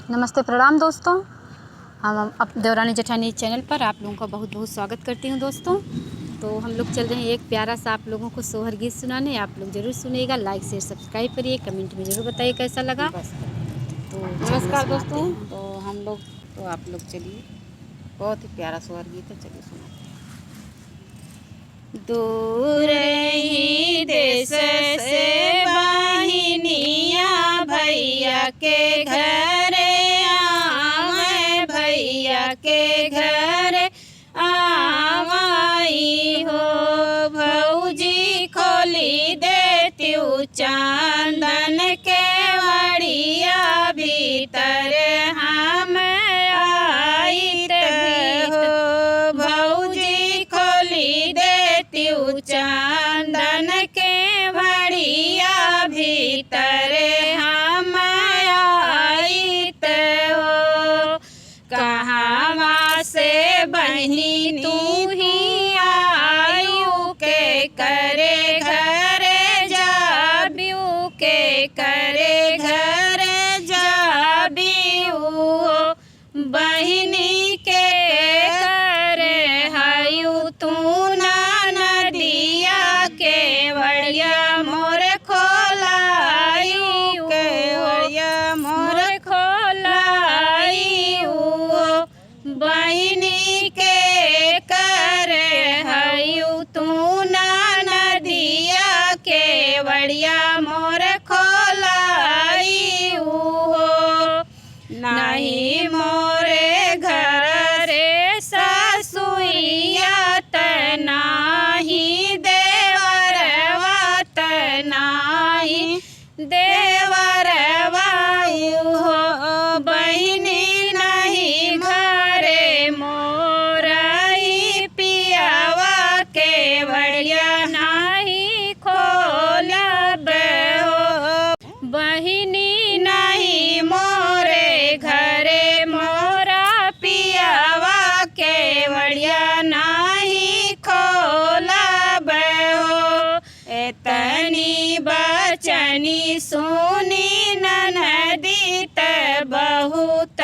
नमस्ते प्रणाम दोस्तों। हम अब देवरानी जेठानी चैनल पर आप लोगों का बहुत बहुत स्वागत करती हूं दोस्तों। तो हम लोग चल रहे हैं एक प्यारा सा आप लोगों को सोहर गीत सुनाने। आप लोग ज़रूर सुनिएगा, लाइक शेयर सब्सक्राइब करिए, कमेंट में ज़रूर बताइए कैसा लगा। बस। तो नमस्कार चलिए दोस्तों। सुनाते हैं। तो हम लोग तो आप लोग चलिए, बहुत ही प्यारा सोहर गीत है, चलिए सुनाते हैं। दूर ही देश से बहिनिया भैया के घरे आवे, भैया के घर आवाई हो। भौजी खोली देती चंदन के वड़िया भीतर हम आइत हो। भौजी खोली देती चंदन के वड़िया भीतर हम आइत हो। कहवा से बहिनी तू ही आयु के करे घरे जाबियू के करे घरे जाबियू हो। बहिनी के करे हयु तू ना नदिया के वड़िया मोर खोलायु के वड़िया मोर खोलायु हो। बहिनी के करे हयु तू ना नदिया के वड़िया मोर खोलायु हो। नहीं मोरे घर रे ससुइया त नाही देवरवा त नाही देवरवा हो। बहिनी नहीं घरे मोरई पियावा के बड़िया नाही खोलब हो। बहिनी नहीं मोरे घरे मोरा पियावा के बड़िया नाही खोलब हो। एतनी बचनी सुनी ननदी त बहुत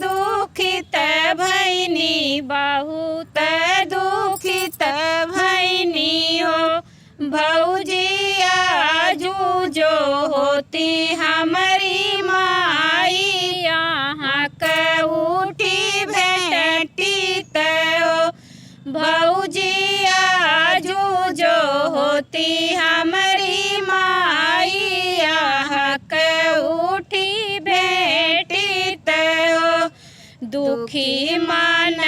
दुखित भैनी, बहुत दुखित भैनी हो। भौजी आजू जो होती हमारी माई यहाँ के उठी भेटी हो। भौजी आजू जो होती हमारी माई यहाँ के उठी भेटी हो। दुखी मान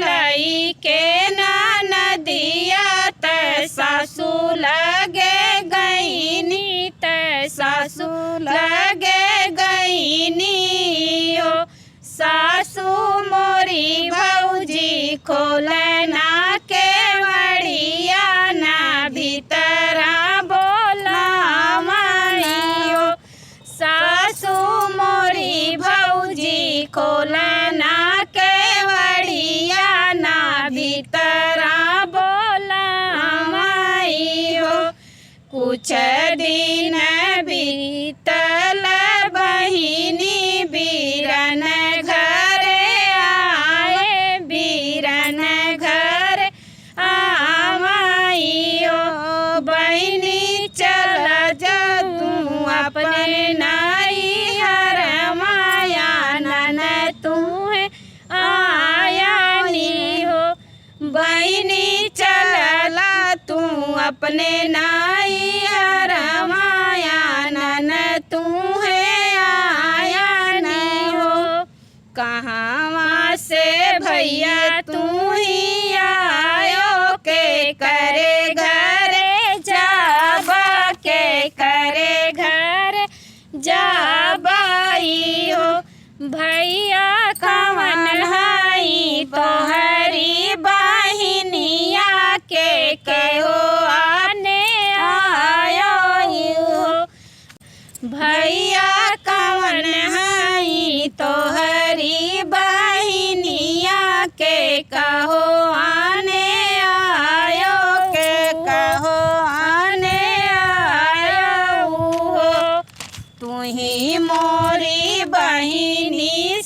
लई के नदिया त सासू लगे गईनी त सासू लगे गईनी हो। सासू मोरी भौजी खोलना के वड़िया ना भीतरा बोला हो। सासू मोरी भौजी खोलना के वड़िया ना भीतरा बोला हो। कुछ दिन बीतल बहिनी बीरन घरे आए, बीरन घर आवाई हो। बहिनी चल जा तू अपने नाई हर माया नन तू है आया नी हो। बहिनी चलला तू अपने नाई हर माया नन तू है आया नी हो। कहाँ से भैया तू ही आयो के करे घरे जाबा के करे घर जाबाई हो। भैया कवन हाई तोहरी बहिनिया के हो आने आयो हो। भैया कवन हाई तोहरी बहिनिया के कहो आने आयो के कहो आने आयो हो। तू ही मोरी बहिनी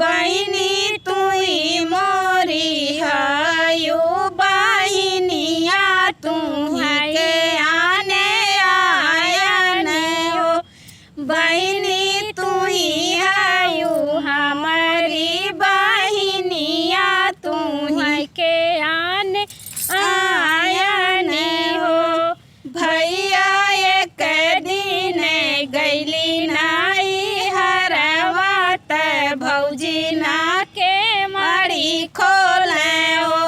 बहिनी तुई मोरी हयु बहिनिया तू के आने आयन हो। बहिनी तुही हयु हमारी बहिनिया तू के आने आयन हो। भैया एक दिन गैली नाई हरवा त भौजी ना के मारी खोले हो।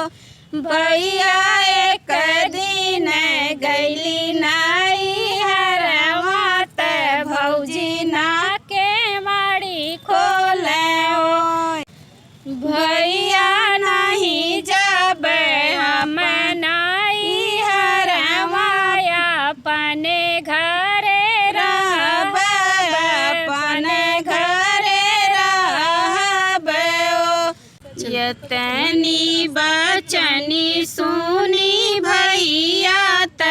भैया एक दिन गैली नाई हरवा त भौजी ना के माड़ी खोले हो। भैया नहीं जाबे हम मनाई हरवा अपने घरे रहब अपन घरे रहब ओ। यतनी बचनी सुनी भैया त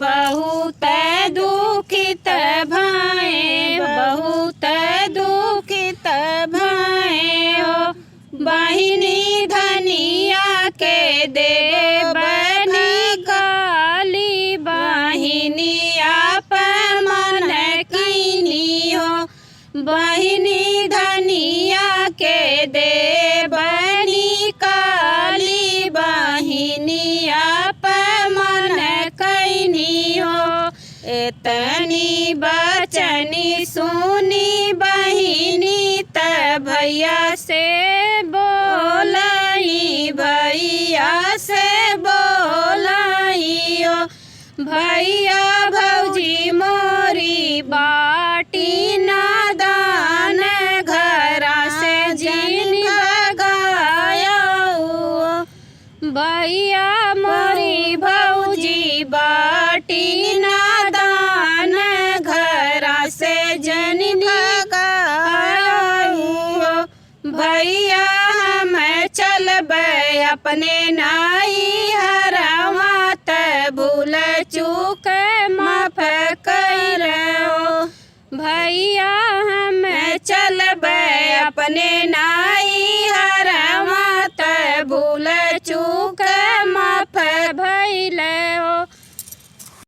बहुत दुखित भाए बहुत दुखित भाए हो। बहिनी धनिया के दे बनी काली बहिनी आप मन कैनी हो। बहिनी धनिया के दे बनी काली बहिनी आप मन कैनी हो। एतनी बचनी सुनी बहिनी त भैया से बोलाई भैया से बोलाई ओ। भैया भौजी मोरी बाटी नादान घरा से जिन भगाया भैया मोरी भौजी बाटी नादान घरा से जन भगाया भैया हम चलबै अपने नाई हरवा त भूल चूक माफ कैलो। भैया हम चलबै अपने नाई